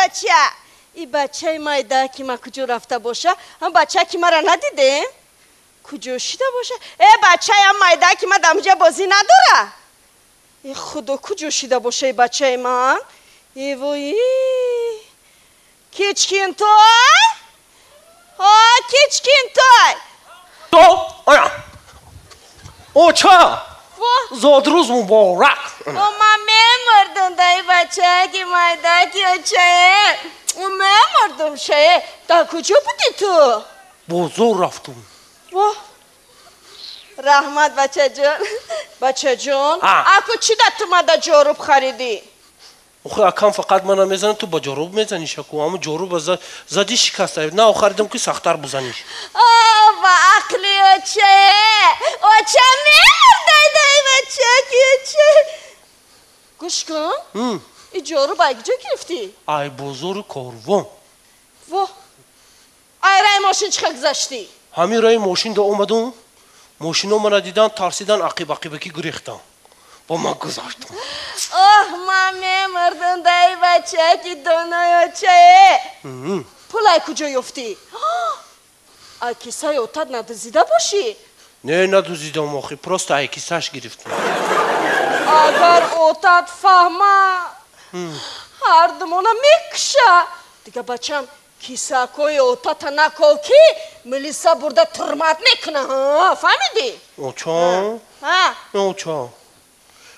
оча. И бачаи майда ки ма куҷо рафта боша? Ҳам бача ки мара надидем? Куҷо шида боша? Э, бачаям майда ки ма дамҷа бозӣ надора. Э, худо, куҷо шида боша и бачаи ман? Э, вой. Кичкинтой? О, кичкинтой. То, оя. Оча! Зодрӯз муборак! О, ман мемурдум, дай бачаки майдаки очае. Мемурдум шае. Дар куҷо будӣ ту? Бозор рафтум. Во. Раҳмат, бачаҷон. Бачаҷон, аку чӣ да ту мада ҷоруб харидӣ? Охи, акам фақат мана мезанад, ту ба ҷоруб мезанӣ шаку. Ҳамун ҷоруба зади шикаста. На харидам ки сахттар бузаниш. О, ба ақли очае. Оча мемурдай, дай бачаки оча. Гӯш кун. И ҷоруб ай куҷо гирифтӣ? Ай бозори Корвон. Во. Ай раи мошин чӣ хел гузаштӣ? Ҳамин раи мошин да омадум. Мошино мана дидан, тарсидан, ақиб ақибакӣ гурехтан. Бо ман гузаштам. Оҳ, ман мемурдум, дай бачаки донои очае. Пул ай куҷо ёфтӣ? Ай кисаи отат надузида бошӣ? Не, надузидам охи, просто ай кисаш гирифтам. Агар отат фаҳма, ҳардумона мекуша. Дига, бачам, кисакҳои отата наков, ки милиса бурда турмат мекуна. Фаҳмидӣ? Оча, оча,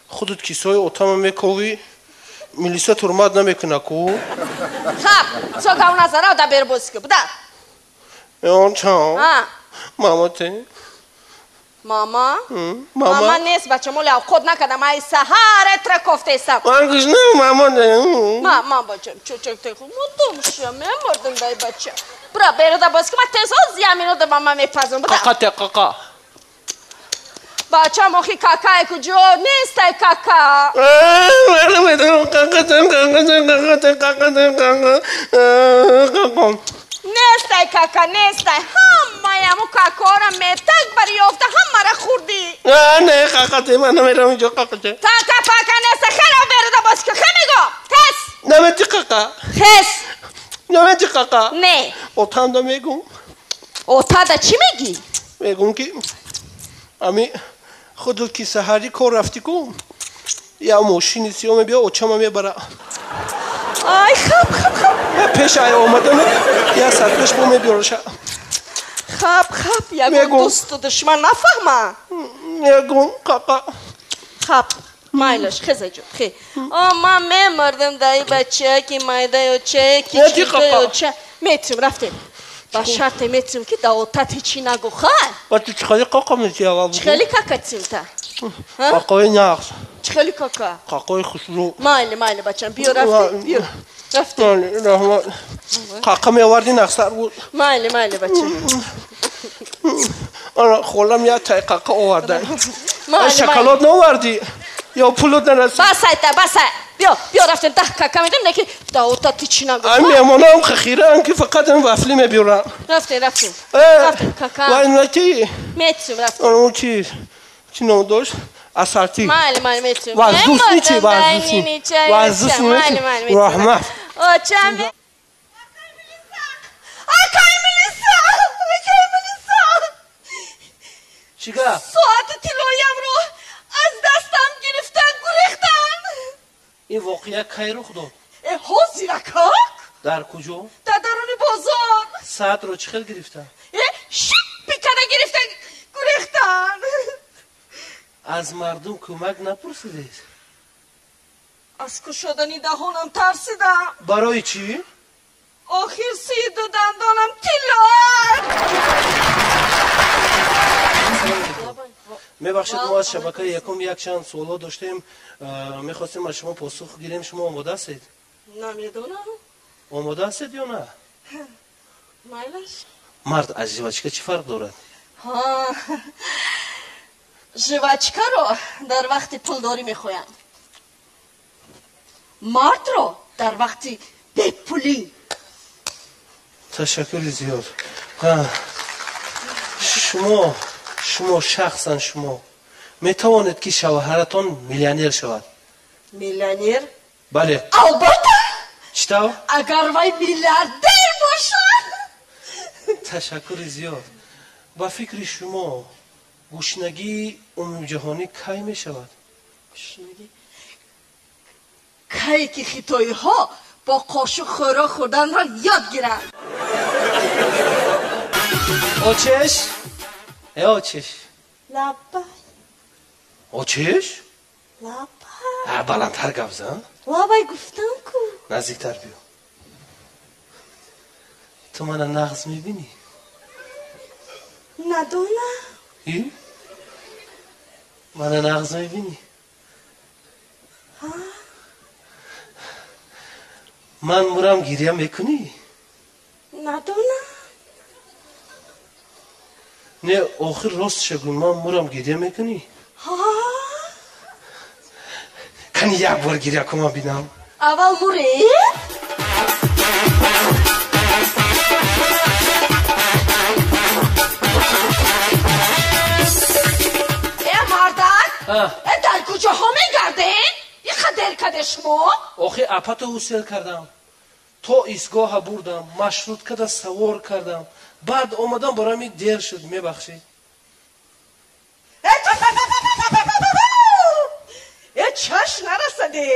худат кисаи отама мековӣ, милиса турмат намекуна ку. Хаб, со гав назара, да бер бозӣ ку, буда. Оча, мамате? Мама? Мама нест, бача, моли авқот накардам, ай саҳар этра кофтесам. Ман гушнам, мама. Ма, бачам, чучак теху, мудум ша, мемурдум, дай бача. Бра, беруда бозӣ ку, ма тез я минута мама мепазам, буда. Кака те, кака. Бачам, охи какай куҷо? Нестай кака. Нестай кака, нестай. Ҳамаяму какора метак бари ёфта, ҳамара хӯрдӣ. Не, какате, ман намерам инҷо какате. Кака пака неста, хело беруда бозӣ ку, хе мегӯ. Хес. Намети кака. Хес. Намети кака. Не. Отамда мегӯм. Отада чӣ мегӣ? Мегӯм ки ами худут ки саҳарӣ кор рафтӣ ку, я мошини сиё мебиё, очама мебара. Ай, хаб, хаб, хаб. Пеш ай омадану я саат пеш бо мебиёраша. Хаб, хаб, ягон дӯсту душман нафаҳма. Мегӯм кака. Хаб, майлаш, хезаҷон, хе. О, ман мемурдам, даи бачаки майдаи очае, кичикаи оча. Метим, рафтем. Ба шарте метим, ки да отат ҳечи нагӯ, хай? Ба ту чӣ хели кака мети аввал? Чӣ хели кака тимта? Какаи нағз. Чӣ хели кака? Какаи хушрӯ. Майли, майли, бачам, биё, рафтем, биё. Рафтем. Майли, раҳмат. Кака меоварди, нағзтар буд. Майли, майли, бачам. Ана холам як тай кака оварда. Шоколад наовардӣ? Ё пулот нарасид? Бас айта, бас ай. Биё, биё, рафтем, даҳ кака медем, неки да отат ҳечи нагӯ. Ай меҳмонаам хахираам, ки фақат ин вафли мебиёрам. Рафтем, рафтем. Рафтем, кака. Вай наки? Метим, рафтем. Ана чи? Чӣ ном дошт? Асарти. Майли, майли, метим. Ваздусни чи? Ваздусни. Ваздусни. Раҳмат. Очам. Акай милиса! Акай милиса! Чӣ гап? Соати тиллоямро аз дастам гирифтан, гурехтан. Ин воқеа кай рух дод? Э, ҳозир, акак. Дар куҷо? Дар даруни бозор. Саатро чӣ хел гирифтан? Э, шиппи када гирифта гурехтан. Аз мардум кӯмак напурсидед? Аз кушодани даҳонам тарсидам. Барои чӣ? Охир 32 дандонам тиллоанд. Мебахшед, мо аз шабакаи якум якчанд суолот доштем, мехостем аз шумо посух гирем. Шумо омода ҳастед? Намедонам. Омода ҳастед ё на? Майлаш. Мард аз жвачка чӣ фарқ дорад? Жвачкаро дар вақти пулдорӣ мехоҳанд, мардро дар вақти бепулӣ. Ташаккури зиёд. Шумо шахсан шумо метавонед, ки шавҳаратон миллионер шавад? Миллионер? Бале. Албатта. Чӣ тавр? Агар вай миллиардер бошад. Ташаккури зиёд. Ба фикри шумо гушнагии умумиҷаҳонӣ кай мешавад? Гушнагӣ кай ки хитоиҳо бо қошуқ хӯрок хӯрданро ёд гиранд. Очеш? Э, очеш. Лаббай. Очеш? Лаббай. Баландтар гап зан. Лаббай гуфтам ку. Наздиктар биё. Ту мана нағз мебинӣ? Надонам. И? Мана нағз мебинӣ? Ман мурам, гиря мекунӣ? Надонам. Не, охир ростша гӯй, ман мурам, гиря мекунӣ? Кани як бор гиря кун, ман бинам. Аввал мурӣ? Э, мардак! Э, дар куҷоҳо мегардем? Иқа дер каде шумо? Охи апато ҳусел кардам. То истгоҳа бурдам, маршруткада савор кардам. Баъд омадам, барои дер шуд, мебахшед. Э, чаш нарасаде?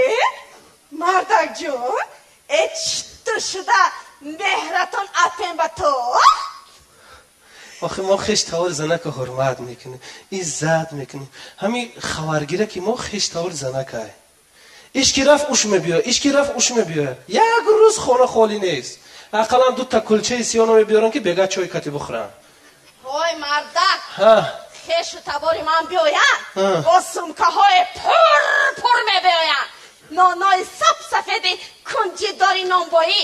Мардакҷон, э, читу шуда меҳратон апем ба то? Охи мо хеш тавори занака ҳурмат мекунем, иззат мекунем. Ҳамин хабаргира ки мо хеш тавори занакай. Ишки рафт уш мебиёяд, ишки рафт уш мебиёяд. Як рӯз хона холӣ нест. Ақаллан дута кулчаи сиёно мебиёрам ки бега чой кати бихӯрам. Ой, мардак! Хешу табори ман биёянд, бо сумкаҳои пур пур мебиёянд. Нонои сап сафеди кунҷидори нонбоӣ.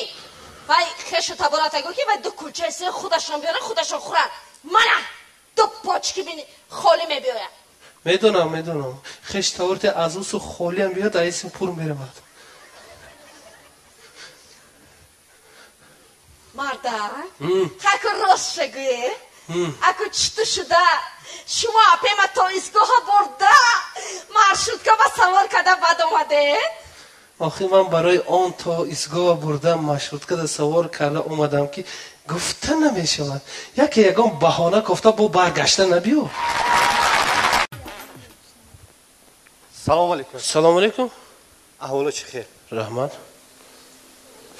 Вай хешу табората гӯ ки вай ду кулчаи сиё худашон биёранд, худашон хӯранд. Мана ду почки бини холӣ мебиёяд. Медонам, медонам. Хеш таворте аз усу холиам биёд, аисим пур меравад. Мардак, хаку ростша гӯе, аку читу шуда, шумо апема то истгоҳа бурда, маршрутка ба савор карда баъд омаде? Охи ман барои он то истгоҳа бурда, маршруткада савор карда омадам ки гуфта намешавад. Яке ягон баҳона кофта бо баргашта набиё. Салом алейкум. Салом алейкум. Аҳволо чӣ хел? Раҳмат.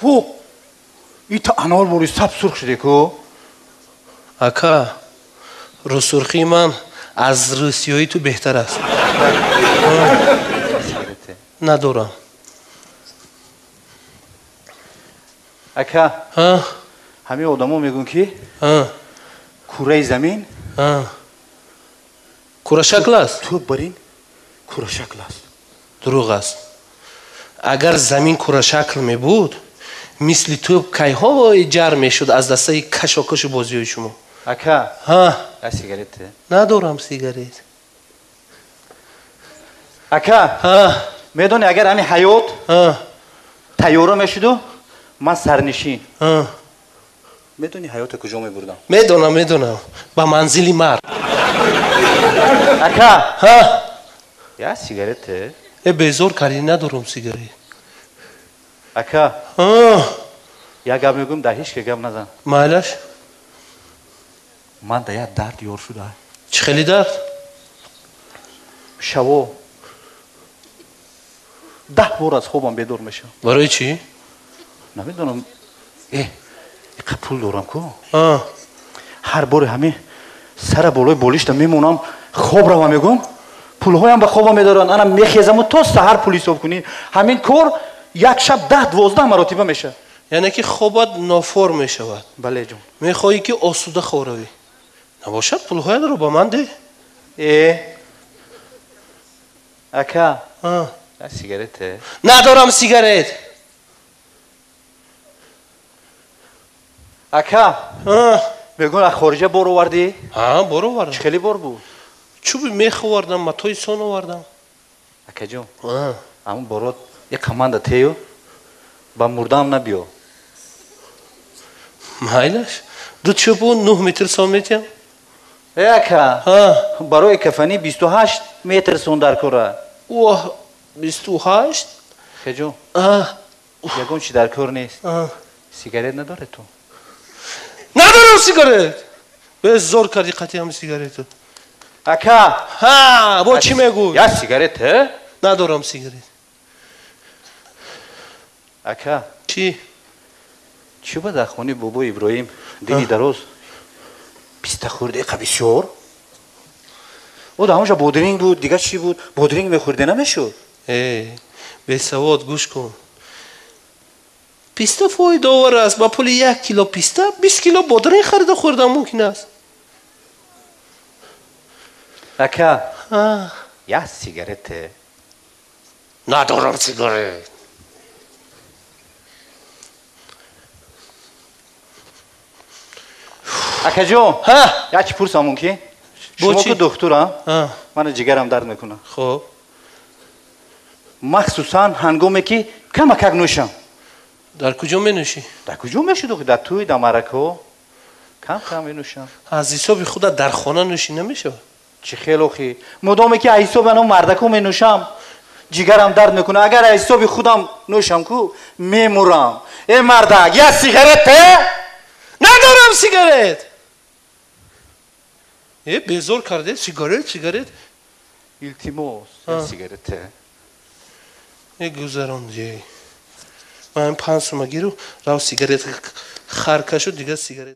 Фу! Ита анор бори саб сурх шуде ку? Ака, рӯсурхии ман аз рӯсиёи ту беҳтар аст. Надорам. Ака, ҳамин одамо мегӯн ки кураи замин курашакл аст? Ту барин курашакл аст. Дурӯғ аст. Агар замин курашакл мебуд, мисли тӯб кайҳои ҷар мешуд аз дастаи кашокашу бозиҳои шумо. Ака, я сигарет? Надорам сигарет. Ака, медони агар ҳамин ҳаёт тайёра мешуду, ман сарнишин. Медони ҳаёта куҷо мебурдам? Медонам, медонам. Ба манзили мард. Ака, я сигарет? Э, безор кардӣ, надорам сигарет. Ака, як гап мегӯм, дар ҳеҷ ке гап назан. Майлаш? Ман дар як дард ёр шуда. Чӣ хели дард? Шаво 10 бор аз хобам бедор мешавам. Барои чӣ? Намедонам. Э, иқа пул дорам ку. Ҳар боре ҳамин сара болои болишта мемонам, хоб рава мегӯм, пулҳоям ба хобам медоранд, ана мехезаму то саҳар пул ҳисоб кунӣ. Ҳамин кор як шаб 10-12 маротиба мешавад. Яъне ки хобат нофор мешавад. Бале ҷон. Мехоҳӣ ки осуда хоб равӣ. Набошад, пулҳоятро ба ман деҳ. Э, ака, сигарет? Надорам сигарет. Ака, мегӯн аз хориҷа бор овардӣ? Бор овардам. Чӣ хели бор буд? Чӯби мех овардам, матои сон овардам. Акаҷон, ҳамун борот як команда тею ба мурдаам набиё. Майлаш, ду чӯбу 9 метр сон метиҳам. Э, ака, барои кафанӣ 28 метр сон дар кора. Оҳ, 28? Акаҷон, Ягон чи дар кор нест. Сигарет надоред ту? Надорам сигарет. Безор кардӣ қатъи ҳам сигарету. Ака! Ҳа, бо чӣ мегӯй? Як сигарет, э? Надорам сигарет. Ака. Чӣ? Чӣ ба дар хонаи бобои Иброҳим дини дароз писта хӯрда иқа бисёр? О, дар ҳамонҷа бодринг буд, дигар чӣ буд? Бодринг мехӯрде намешуд? Э, бесавод, гӯш кун. Писта фоидаовар аст. Ба пули 1 кило писта 20 кило бодринг харида хӯрдан мумкин аст. Ака, як сигарете. Надорам сигарет. Акаҷон, ҳа, як чӣ пурсам мумкин? Бо Шумо чӣ? ку духтурам, Ҳа. мана ҷигарам дард мекунад. Хоб. Махсусан ҳангоме ки камакак нӯшам. Дар куҷо менӯшӣ? Дар куҷо мешуд охи? Дар тӯй, дар маъракаҳо кам кам менӯшам. Аз ҳисоби худат дар хона нӯшӣ намешавад? Чӣ хел охи? Мудоме ки аз ҳисоби ано мардако менӯшам, ҷигарам дард мекунад. Агар аз ҳисоби худам нӯшам ку, мемурам. Э, мардак, як сигарете? Надорам сигарет. Э, безор карде, сигарет, сигарет. Илтимос, як сигарете. Э, гузарон, е. Ман 5 сума гиру, рав сигарет хар кашу, дигар сигарет.